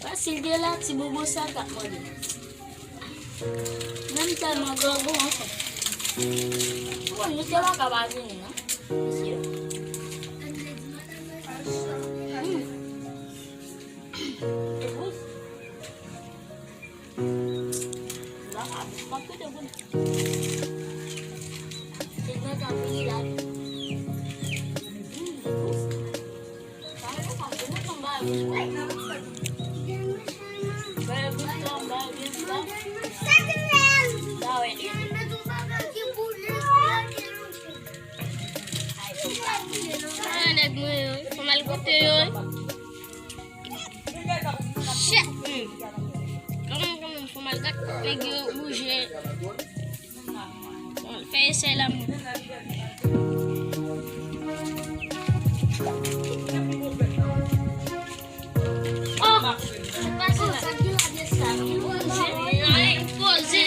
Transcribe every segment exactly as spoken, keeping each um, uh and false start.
Fasil de la, ti bobo sa k ap mande. Menm tèlman granmoun anfen. Bon, misye pa ka pa vini, non. Misye. Hmm. Debous. La, pa, pa koute pou li. Se gran tan pou li la. Hmm, debous. Ah, nèg mwen yo, fò m al kote yo. Shit, hmm. Kanmenm, kanmenm, fò m al gade nèg yo bouje. Bon, fè esèy la, mwen. Oh! Sa k pase la? Poze.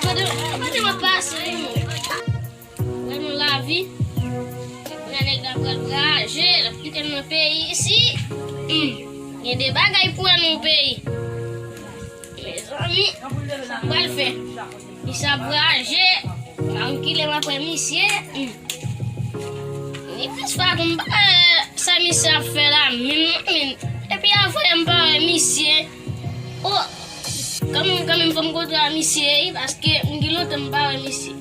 Kote, kote mwen pase, wi, mwen. Wè nou lavi. Kounye a nèg la pral vwayaje, l ap kite nou nan peyi isi. Hmm. Gen de bagay pou wè nan peyi. Mezanmi, sa m pral fè? Misye ap vwayaje, pa m kile m apre misye. Hmm. Ni plis pa konn m pa wè sa misye ap fè la menm, non, men. Epi avè m pa wè misye. Oh, kanmenm, kanmenm, fò m kontre a misye, wi, paske m gen lontan m pa wè misye.